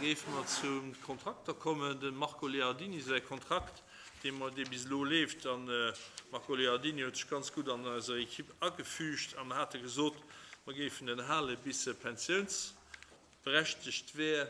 géife mer zu Kontrakter kommen. Dem Marco Leardini säi Kontrakt, dee mer, dee bis elo leeft. An de Marco Leardini huet sech ganz gutt an eiser Equipe agefügt a mer hate gesot, mer géifen en hale bis e pensiounsberechtegt wär.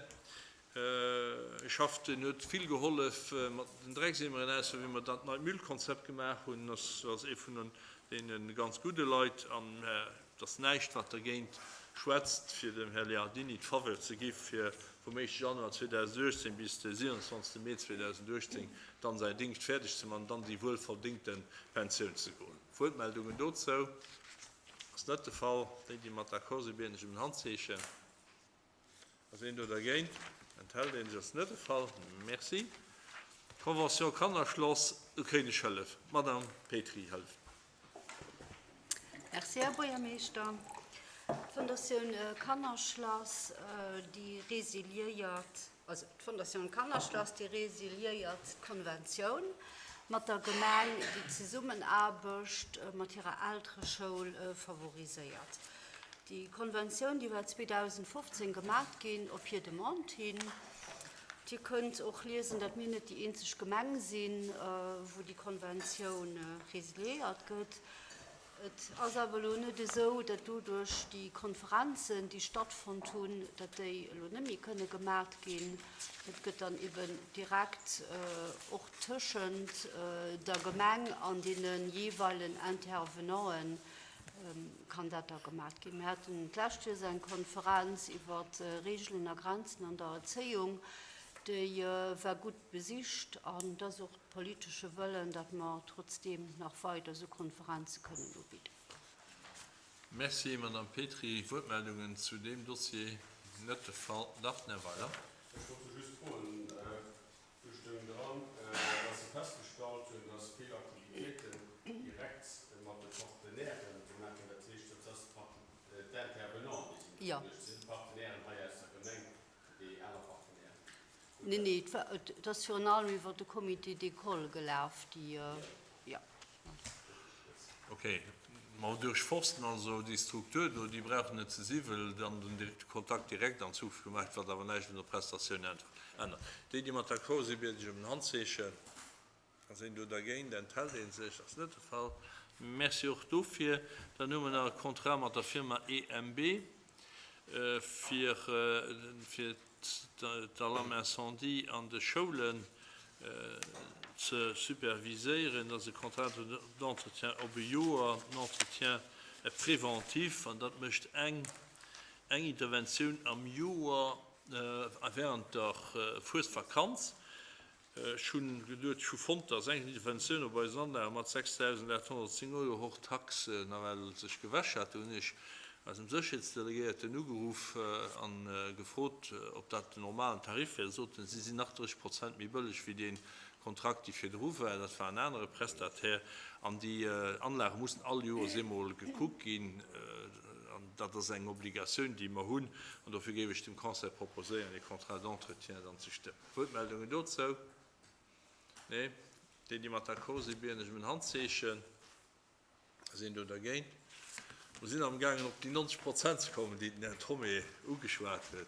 E schafft, en huet vill gehollef mat den Dreckseemeren aus, wéi mer dat neit Müllkonzept gemaach hunn. Ass ee vun deene ganz gudde Leit an et ass näischt wat dergéint schwätzt fir dem Här Leardini d'Faveur ze gi fir vum éischte Januar 2018 bis de 27 Mee 2018 dann säin Dingscht fäerdeg ze man an dann déi wuelverdéngte Pensioun ze goen. Wuertmeldungen dozou? Ass net de Fall. Déi déi mat d'accord sinn, bieden ech ëm en Handzeechen. Ass een do dergéint? Enthält een sech? Ass net de Fall. Merci. Convention Kannerschloss, do kréien ech Hëllef. D'Madame Petry hëlleft mer. Merci, Här Buergermeeschter. D'Fondatioun Kannerschlass, déi resiliéiert, also d'Fondatioun Kannerschlass, déi resiliéiert d'Konventioun mat der Gemeng, déi d'Zesummenaarbecht mat hirer Eltereschoul favoriséiert. Déi Konventioun, déi war 2015 gemat ginn op hir Demande hin. Dir kënnt och liesen, datt mir net déi eenzeg Gemeng sinn, wou déi Konventioun resiliéiert gëtt. Et ass awer elo net esou, datt doduerch déi Konferenzen, déi stattfonnt hunn, datt déi elo net méi kënne gemat ginn. Dat gëtt dann eben direkt och tëschent der Gemeng an deene jeeweilen Intervenanten kann dat da gemat ginn. Mir haten d'lescht Joers eng Konferenz iwwer Regeln a Grenzen an der Erzéiung, déi war gutt besicht an et ass och de politesche Wëllen, datt mer trotzdeem nach weider esou Konferenze kënnen ubidden. Merci, Madame Petry. Wuertmeldungen zu deem Dossier? Net de Fall. Dach, den Här Weiler. Ech wollt just froen, Do stoung dran, dass se festgestallt hunn, dass vill Aktivitéiten direkt mat de Partenairen gemaach ginn. Dat heescht, dat ass d'Intervenant, déi sinn geduecht. Et sinn d'Partenairen hei aus der Gemeng, déi aner Partenairen. Nee, nee, et ass virun allem iwwer de Comité d'école gelaf, déi, jo. Ok, ma duerchforsten also déi Struktur do, déi brauchen net ze si well dann den Kontakt direkt an Zukunft gemaach gëtt, wat awer näischt un der Prestatioun ännert. Déi, déi mat d'accord sinn, bieden ech ëm en Handzeechen. Ass een do dergéint? Enthält ee sech? Ass net de Fall. Merci och dofir. Dann hu mer nach e Contrat mat der Firma EMB fir fir d'Alarme incendie an de Schoulen ze superviséieren. Dat ass e Contrat d'entretien op e Joer, en Entretien préventif, an dat mécht eng Interventioun am Joer während der Fuesvakanz. Ech hunn geduet, ech hu fonnt, dass eng Interventioun op eisen Anlage mat 6.810 Euro hors taxe nawell sech gewäsch hat. Do hunn ech eisem Sécherheetsdelegéierten ugeruff a gefrot, ob dat den normalen Tarif wär. Da sot en, si sinn nach 30 Prozent méi bëlleg wéi dee Kontrakt, dee virdru war. Dat war en anere Prestataire. An déi Anlage mussen all Joers eemol gekuckt ginn. An dat ass eng Obligatioun, déi mer hunn. An dofir géif ech dem Conseil proposéieren, dee Contrat d'entretien dann ze stëmmen. Wuertmeldungen dozou? Nee. Déi, déi mat d'accord sinn, bieden ech ëm en Handzeechen. Ass een do dergéint? Mer sinn amgaangen, op déi 90 Prozent ze kommen, déi den Här Thomé ugeschwat huet.